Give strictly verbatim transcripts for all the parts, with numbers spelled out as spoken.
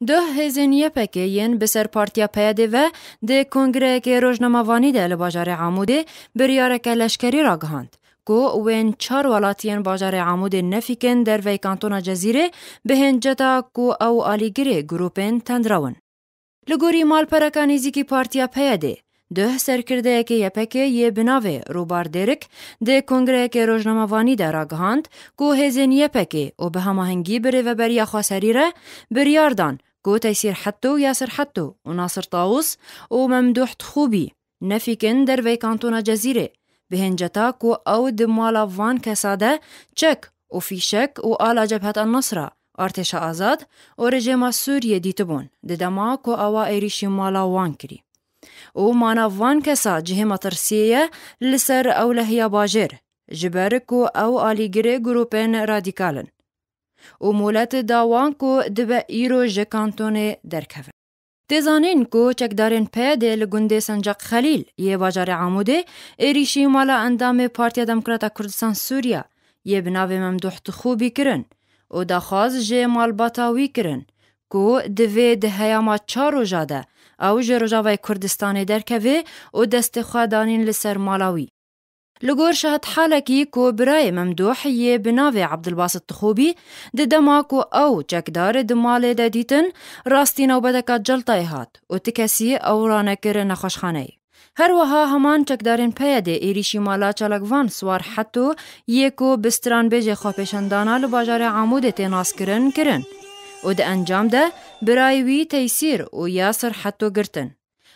Duh hêzên Y P G yên bi ser Partiya P Y D ve di kongreyekê rojnamevanî de li bajarê Amûdê biryareke leşkerî ragihand ku wên çar welatiyên bajarê Amûdê nefîkin dervey kantona Cezîrê bi hênceta ku ew alîgirê grûpên tendrew in. Li gorî malpereka nêzîkî Partiya P Y D, duh serkirdeyekê Y P G yê bi navê Rûbar Dêrik di kongreyekê rojnamevanî de ragihand ku hêzên Y P G û bi hemahengî bi Rêveberiya Xweserî re biryar dan ku Teysîr Hetto, Yasir Hetto û Nasir Tawus û Memdûh Tixûbî nefîkin dervey kantona Cezîrê, bi hênceta ku ew di mala van kesa de çek û fîşek û ala Cebhet El-Nusra, Artêşa Azad û Rejîma Sûriyê dîtibûn, di dema ku ewa êrîşî mala wan kirî. Û mana van kesa cihê metirsiyê ye li ser ewlehiya bajêr, ji ber ku ew alîgirê grûpên radîkal in. Û molet da wan ku dibe îro ji kantonê derkevin. Tê zanîn ku çekdarên P Y D li gundê Sencaq Xelîl yê bajarê Amûdê êrîşî mala endamê Partiya Demokrata Kurdistan Sûriya yê bi navê Memdûh Tixûbî kirin û daxwaz ji malbata wî kirin ku divê di heyama çar roja de ew ji Rojavayê Kurdistanê derkeve û destê xwe danîn li ser mala wî. Li gor şahidhalekî ku birayê Memdûh yê bi navê Ebdilbasit Tixûbî di dema ku ew çekdar di malê de dîtin, rastî newbeteka celtayê hat û ti kesî ew ranekir nexweşxaneyê. Her wiha heman çekdarên P Y D êrîşî mala çalakvan Siwar Heto yê ku bi stranbêjê xwepêşandana li bajarê Amûdê tê naskirin kirin û di encam de birayê wî Teysîr û Yasir Heto girtin.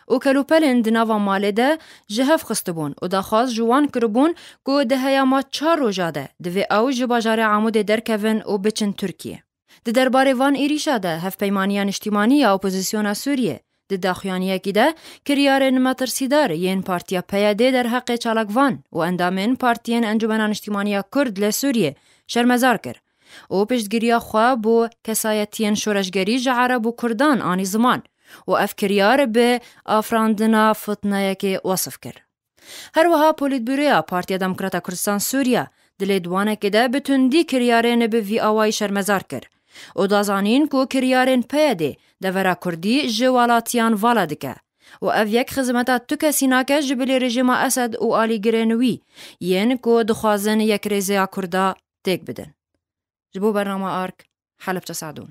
Û kelûpelên di nava malê de ji hev xistibûn û daxwaz ji wan kiribûn ku di heyama çar roja de divê ew ji bajarê Amûdê derkevin û biçin Tirkiyê. Di derbarê van êrîşa de Hevpeymaniya Niştîmanî ya Opozisyona Sûriyê di daxuyaniyekî de kiryarên metirsîdar yên Partiya P Y D derheqê çalakvan û endamên partiyên Encûmena Niştîmanî ya Kurd li Sûriyê şermezar kir û piştgiriya xwe bo kesayetiyên şoreşgerî ji Ereb û Kurdan anî ziman û ev kiryar bi afirandina fitneyekê wesif kir. Her wiha Polîtbûroya Partiya Demokrata Kurdistan Sûriya di lêdwanekê de bi tundî kiryarên bi vî awayî şermezar kir û da zanîn ku kiryarên P Y D devera Kurdî ji welatiyan vala dike û ev yek xizmeta tu kesî nake ji bilî rejîma Esed û alîgirên wî yên ku dixwazin yekrêzeya Kurda têk bidin. Ji bo bernama Ark, Helebçe Sadûn.